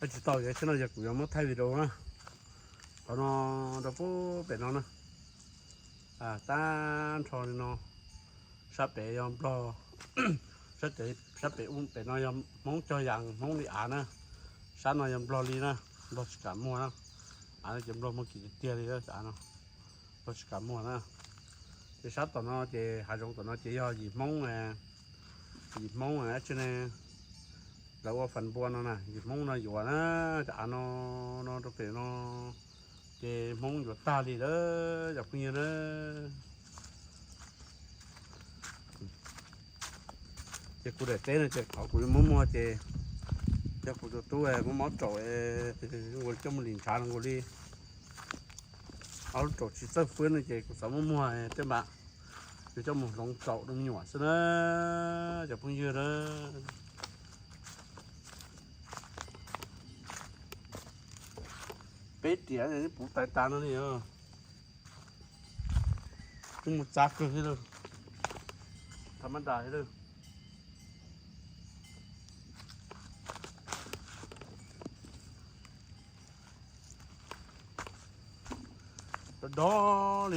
Tsis tau, yog tsheb no yog kuv yuav muab thaij video na. Qhov no rau pem no na, tag nrho li no, sab pem yog Nplog, sab pem, sab pem ub pem no yog Hmoob cog yas, Hmoob li av na, sab no yog Nplog li na, Nplog tsis kam muag na, av no ces Nplog muag kim tiag tiag li, av no Nplog tsis kam muag na. Ces sab tom no ces hav zoov tom no ces yog yim Hmoob, yim Hmoob dab tsi ne, lawv ua fas npua no na, yim Hmoob no yuav na, cov av no, no rau pem no, ces Hmoob yuav tag li lawm cov phooj ywg na. Ces kuv daim teb no ces qhov kuv yuav muab muag ces yog kuv tus tub muab mob raum, nkaus li coj mus lim ntshav no nkaus li, ob lub raum tsis txawj fwb no ces kuv xav muab muag tej npam, yuav coj mus hloov raum rau me nyuam xwb na, cov phooj ywg na. Peb riam puv tais tas no li, twb mus txav kawg thiab lawm, tha mab das thiab lawm. Dob dob